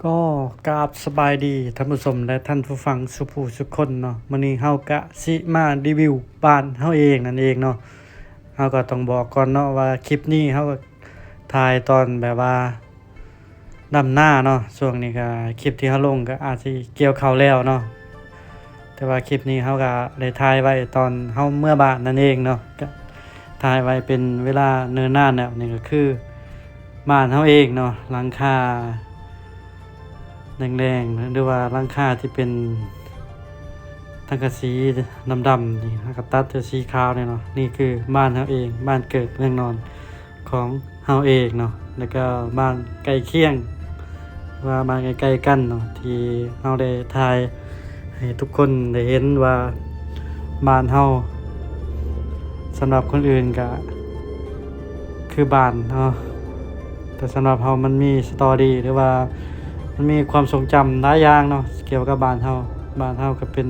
ກໍກາບສະບາຍດີທ່ານຜູ້ຊົມ ແລະ ທ່ານຜູ້ຟັງສູ່ຜູ້ສູ່ຄົນເນາະ. ມື້ນີ້ເຮົາກະຊິມາຣີວິວບ້ານເຮົາເອງນັ້ນເອງເນາະ. ເຮົາກໍຕ້ອງບອກກ່ອນເນາະວ່າຄລິບນີ້ເຮົາກໍຖ່າຍຕອນແບບວ່າດຳນາເນາະ. ຊ່ວງນີ້ກໍຄລິບທີ່ເຮົາລົງກໍອາດຊິກ່ຽວເຂົ້າແລ້ວເນາະ. ແຕ່ວ່າຄລິບນີ້ເຮົາກໍໄດ້ຖ່າຍໄວ້ຕອນເຮົາເມືອບ້ານນັ້ນເອງເນາະ, ກໍຖ່າຍໄວ້ເປັນເວລາເນີນນານແລ້ວ. ນີ້ກໍຄືບ້ານເຮົາເອງເນາະ, ຫຼັງຄາແດງໆ ຫຼືວ່າຫຼັງຄາທີ່ເປັນສັງກະສີດຳໆ ນີ້ ເຮົາກໍຕັດເປັນສີຂາວນີ້ເນາະ. ນີ້ຄືບ້ານເຮົາເອງ, ບ້ານເກີດເມືອງນອນ ຂອງເຮົາເອງເນາະ, ແລ້ວກໍບ້ານໃກ້ຄຽງ ວ່າບ້ານໃກ້ໆກັນເນາະ ທີ່ເຮົາໄດ້ຖ່າຍໃຫ້ທຸກຄົນໄດ້ເຫັນວ່າບ້ານເຮົາ ສຳລັບຄົນອື່ນກໍຄືບ້ານເນາະ, ແຕ່ສຳລັບເຮົາມັນມີສະຕໍຣີ ຫຼືວ່າມັນມີຄວາມຊົງຈຳຫຼາຍຢ່າງເນາະ ກ່ຽວກັບບ້ານເຮົາ. ບ້ານເຮົາກໍເປັນ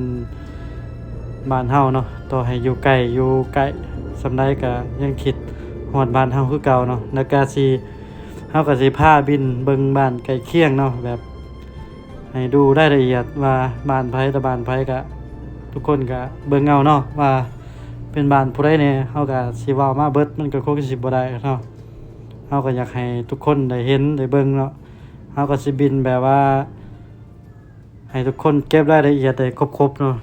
ບ້ານເຮົາເນາະ, ຕໍ່ໃຫ້ຢູ່ໄກ ຢູ່ໃກ້ສ່ຳໃດກໍຍັງຄິດຮອດບ້ານເຮົາຄືເກົ່າເນາະ. ແລ້ວກະຊິ ເຮົາກໍຊິພາບິນເບິ່ງບ້ານໃກ້ຄຽງເນາະ, ແບບໃຫ້ດູລາຍລະອຽດວ່າບ້ານໃຜຕໍ່ບ້ານໃຜ ກະທຸກຄົນກະເບິ່ງເອົາເນາະ ວ່າເປັນບ້ານຜູ້ໃດແດ່. ເຮົາກະຊິເວົ້າມາເບິດ ມັນກໍຄົງຊິບໍ່ໄດ້ເນາະ. ເຮົາກໍຢາກໃຫ້ທຸກຄົນໄດ້ເຫັນໄດ້ເບິ່ງເນາະ. ເຮົາກໍຊິບິນແບບວ່າ ໃຫ້ທຸກຄົນເກັບລາຍລະອຽດໄດ້ຄົບໆເນາະ,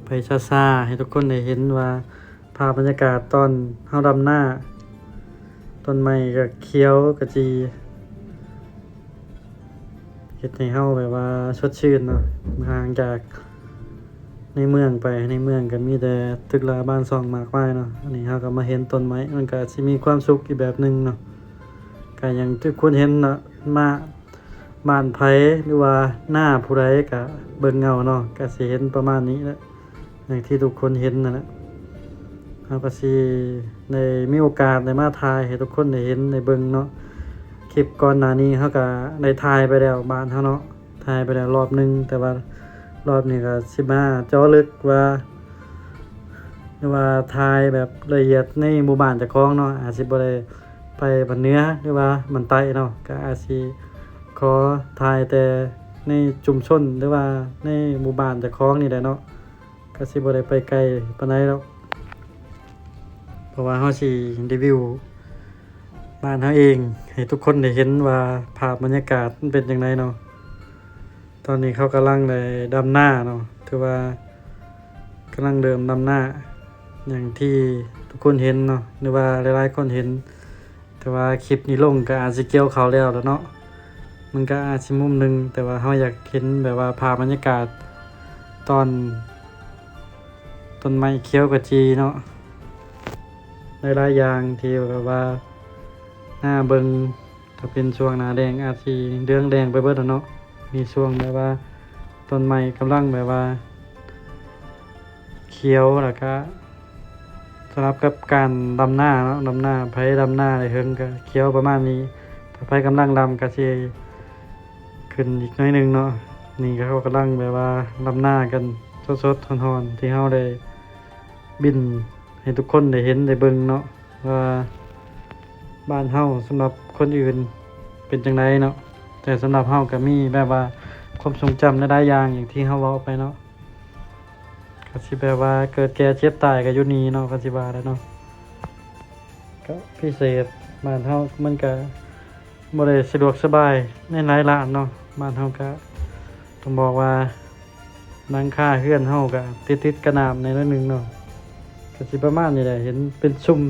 ໄປຊ້າໆ ໃຫ້ທຸກຄົນໄດ້ເຫັນວ່າພາບບັນຍາກາດຕອນເຮົາດຳນາ, ຕົ້ນໄມ້ກໍຂຽວຂະຈີ ເຮັດໃຫ້ເຮົາແບບວ່າສົດຊື່ນເນາະ. ຫ່າງຈາກໃນເມືອງໄປ, ໃນເມືອງກໍມີແຕ່ຕຶກລາບ້ານຊ່ອງມາກມາຍເນາະ. ອັນນີ້ເຮົາກໍມາເຫັນຕົ້ນໄມ້ ມັນກໍຊິມີຄວາມສຸກອີກແບບໜຶ່ງເນາະ. ກໍຢ່າງທີ່ທຸກຄົນເຫັນເນາະ, ມາ ບ້ານໃຜ ຫຼືວ່ານາຜູ້ໃດກະເບິ່ງເອົາເນາະ, ກະຊິເຫັນປະມານນີ້ແຫຼະ ຢ່າງທີ່ທຸກຄົນເຫັນນັ້ນແຫຼະ. ເຮົາກະຊິໄດ້ມີໂອກາດໄດ້ມາຖ່າຍໃຫ້ທຸກຄົນໄດ້ເຫັນໄດ້ເບິ່ງເນາະ. ຄລິບກ່ອນໜ້ານີ້ເຮົາກະໄດ້ຖ່າຍໄປແລ້ວ ບ້ານເຮົາເນາະ, ຖ່າຍໄປແລ້ວລອບໜຶ່ງ, ແຕ່ວ່າລອບນີ້ກະຊິມາເຈາະເລິກວ່າ ຫຼືວ່າຖ່າຍແບບລະອຽດໃນໝູ່ບ້ານເຈົ້າຂອງເນາະ, ອາດຊິບໍ່ໄດ້ ໄປບ້ານເໜືອ ຫຼືວ່າບ້ານໃຕ້ເນາະ, ກໍອາດຊິຂໍຖ່າຍແຕ່ໃນຊຸມຊົນ ຫຼືວ່າໃນໝູ່ບ້ານເຈົ້າຂອງນີ້ແຫຼະເນາະ, ກໍຊິບໍ່ໄດ້ໄປໄກປານໃດດອກ. ເພາະວ່າເຮົາຊິຣີວິວບ້ານເຮົາເອງ ໃຫ້ທຸກຄົນໄດ້ເຫັນວ່າພາບບັນຍາກາດມັນເປັນຈັ່ງໃດເນາະ. ຕອນນີ້ເຂົາກຳລັງໄດ້ດຳນາເນາະ, ຖືວ່າກຳລັງເລີ່ມດຳນາ ຢ່າງທີ່ທຸກຄົນເຫັນເນາະ ຫຼືວ່າຫຼາຍໆຄົນເຫັນ. ແຕ່ວ່າຄລິບນີ້ລົງກໍອາດຊິກ່ຽວເຂົ້າແລ້ວລະເນາະ, ມັນກໍອາດຊິມຸມໜຶ່ງ, ແຕ່ວ່າເຮົາຢາກເຫັນແບບວ່າພາບບັນຍາກາດຕອນຕົ້ນໄມ້ຂຽວຂະຈີເນາະ, ຫຼາຍໆຢ່າງທີ່ແບບວ່າໜ້າເບິ່ງ. ຖ້າເປັນຊ່ວງໜ້າແລ້ງອາດຊິເຫຼືອງແດງໄປເບິດແລ້ວເນາະ. ມີຊ່ວງແບບວ່າຕົ້ນໄມ້ກຳລັງແບບວ່າຂຽວ, ແລ້ວກະສຳລັບກັບການດຳນາເນາະ, ດຳນາ ໃຜດຳນາໄດ້ເຖິງກະຂຽວປະມານນີ້, ຖ້າໃຜກຳລັງດຳກະຊິຂຶ້ນອີກໜ້ອຍໜຶ່ງເນາະ. ນີ້ກໍເຂົາກຳລັງແບບວ່າດຳນາກັນສົດໆຮ້ອນໆ ທີ່ເຮົາໄດ້ບິນໃຫ້ທຸກຄົນໄດ້ເຫັນໄດ້ເບິ່ງເນາະ. ວ່າບ້ານເຮົາສຳລັບຄົນອື່ນເປັນຈັ່ງໃດເນາະ, ແຕ່ສຳລັບເຮົາກໍມີແບບວ່າຄວາມຊົງຈຳຫຼາຍໆຢ່າງ ຢ່າງທີ່ເຮົາເວົ້າໄປເນາະ, ກໍຊິແບບວ່າເກີດແກ່ເຈັບຕາຍກໍຢູ່ນີ້ເນາະ, ກໍຊິວ່າໄດ້ເນາະ. ກໍພິເສດ ບ້ານເຮົາມັນກໍ ບໍ່ໄດ້ສະດວກສະບາຍໃນຫຼາຍລ້ານເນາະ. ບ້ານເຮົາກະຕ້ອງບອກວ່າຫຼັງຄາເຮືອນເຮົາກະຕິດໆກັບນ້ຳແດ່ໜ້ອຍໜຶ່ງເນາະ, ກະຊິປະມານນີ້ແຫຼະ, ເຫັນເປັນຊຸມ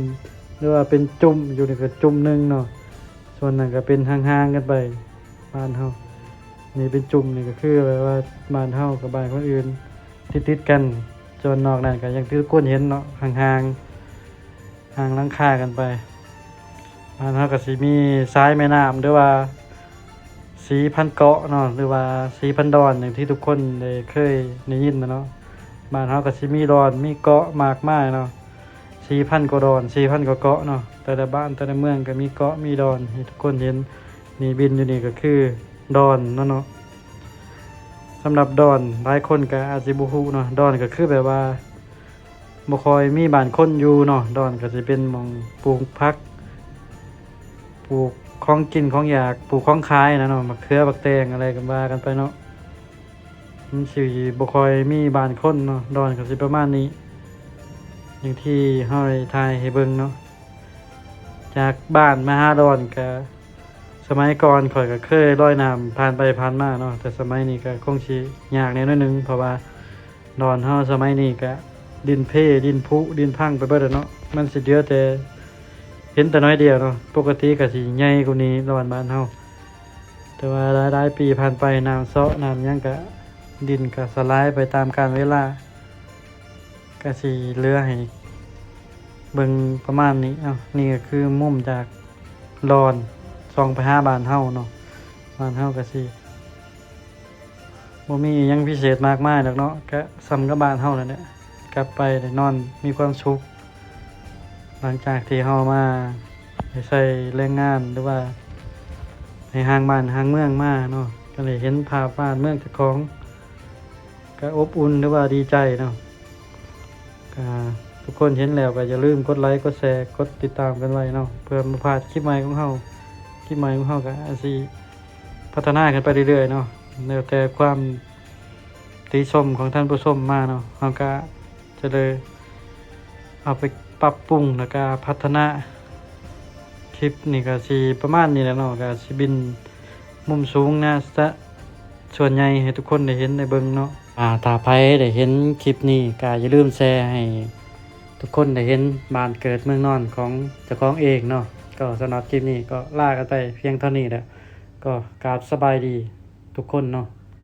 ຫຼືວ່າເປັນຈຸ້ມຢູ່ນີ້ກະຈຸ້ມໜຶ່ງເນາະ, ສ່ວນນັ້ນກະເປັນຫ່າງໆກັນໄປ. ບ້ານເຮົານີ້ເປັນຈຸ້ມນີ້ກະຄືແບບວ່າບ້ານເຮົາກັບບ້ານຄົນອື່ນຕິດໆກັນ, ສ່ວນນອກນັ້ນກະຢ່າງທີ່ທຸກຄົນເຫັນເນາະ, ຫ່າງໆ ຮ່າງຫຼັງຄາກັນໄປ. ບ້ານເຮົາກໍຊິມີສາຍແມ່ນ້ຳ ຫຼືວ່າສີ່ພັນເກາະເນາະ ຫຼືວ່າສີ່ພັນດອນ ຢ່າງທີ່ທຸກຄົນໄດ້ເຄີຍໄດ້ຍິນນະເນາະ. ບ້ານເຮົາກໍຊິມີດອນ ມີເກາະມາກມາຍເນາະ, ສີ່ພັນກວ່າດອນ ສີ່ພັນກວ່າເກາະເນາະ. ແຕ່ລະບ້ານແຕ່ລະເມືອງກໍມີເກາະມີດອນໃຫ້ທຸກຄົນເຫັນ. ນີ້ບິນຢູ່ນີ້ກໍຄືດອນເນາະເນາະ. ສຳລັບດອນ ຫຼາຍຄົນກໍອາດຊິບໍ່ຮູ້ເນາະ, ດອນກໍຄືແບບວ່າ ບໍ່ຄ່ອຍມີບ້ານຄົນຢູ່ເນາະ. ດອນກໍຊິເປັນໝ່ອງປູກຜັກ ປູກ ຂອງກິນຂອງຢາກ ປູກຂອງຂາຍນະເນາະ ໝາກເຂືອ ໝາກແຕງ ອະໄລກໍວ່າກັນໄປເນາະ. ມັນຊິບໍ່ຄ່ອຍມີບ້ານຄົນເນາະ ດອນກໍຊິປະມານນີ້ ຢ່າງທີ່ເຮົາໄດ້ຖ່າຍໃຫ້ເບິ່ງເນາະ. ຈາກບ້ານມາຫາດອນກໍ ສະໄໝກ່ອນຂ້ອຍກໍເຄີຍລອຍນ້ຳຜ່ານໄປຜ່ານມາເນາະ ແຕ່ສະໄໝນີ້ກໍຄົງຊິຍາກແດ່ໜ້ອຍໜຶ່ງ ເພາະວ່າດອນເຮົາສະໄໝນີ້ກໍດິນເພ ດິນຜຸ ດິນພັງໄປເບິດແລ້ວເນາະ. ມັນຊິເຫຼືອແຕ່ ເຫັນແຕ່ໜ້ອຍດຽວເນາະ ປົກກະຕິກໍຊິໃຫຍ່ກວ່ານີ້ດອນບ້ານເຮົາ ແຕ່ວ່າຫຼາຍໆປີຜ່ານໄປ ນ້ຳເຊາະນ້ຳຫຍັງກະ ດິນກະສະຫຼາຍໄປຕາມການເວລາ ກະຊິເຫຼືອໃຫ້ເບິ່ງປະມານນີ້. ເອົ້າ ນີ້ກໍຄືມຸມຈາກດອນສ່ອງໄປຫາບ້ານເຮົາເນາະ ບ້ານເຮົາກະຊິ ບໍ່ມີອີ່ຫຍັງພິເສດມາກມາຍດອກເນາະ ກະສ່ຳກັບບ້ານເຮົານັ້ນແຫຼະ ກັບໄປໄດ້ນອນມີຄວາມສຸກ ຫຼັງຈາກທີ່ເຮົາມາໄດ້ໃຊ້ແຮງງານ ຫຼືວ່າໄດ້ຮ່າງບ້ານຮ່າງເມືອງມາເນາະ ກໍໄດ້ເຫັນພາບບ້ານເມືອງເຈົ້າຂອງ ກະອົບອຸ່ນ ຫຼືວ່າດີໃຈເນາະ. ກະທຸກຄົນເຫັນແລ້ວກໍຢ່າລືມກົດໄລ ກົດແຊ ກົດຕິດຕາມກັນໄວ້ເນາະ ເພື່ອບໍ່ພາດຄລິບໃໝ່ຂອງເຮົາ. ຄລິບໃໝ່ຂອງເຮົາກໍອາດຊິພັດທະນາຂຶ້ນໄປເລື້ອຍໆເນາະ ແລ້ວແຕ່ຄວາມຕິຊົມຂອງທ່ານຜູ້ຊົມມາເນາະ ເຮົາກໍຈະໄດ້ເອົາໄປປັບປຸງ ແລ້ວກໍພັດທະນາ. ຄລິບນີ້ກໍຊິປະມານນີ້ແຫຼະເນາະ ກໍຊິບິນມຸມສູງນະ ສະ ສ່ວນໃຫຍ່ໃຫ້ທຸກຄົນໄດ້ເຫັນໄດ້ເບິ່ງເນາະ. ອາ ຖ້າໃຜໄດ້ເຫັນຄລິບນີ້ກໍຢ່າລືມແຊໃຫ້ທຸກຄົນໄດ້ເຫັນບ້ານເກີດເມືອງນອນຂອງເຈົ້າຂອງເອງເນາະ. ກໍສຳລັບຄລິບນີ້ກໍລາກັນໄປພຽງເທົ່ານີ້ແຫຼະ ກໍກາບສະບາຍດີທຸກຄົນເນາະ.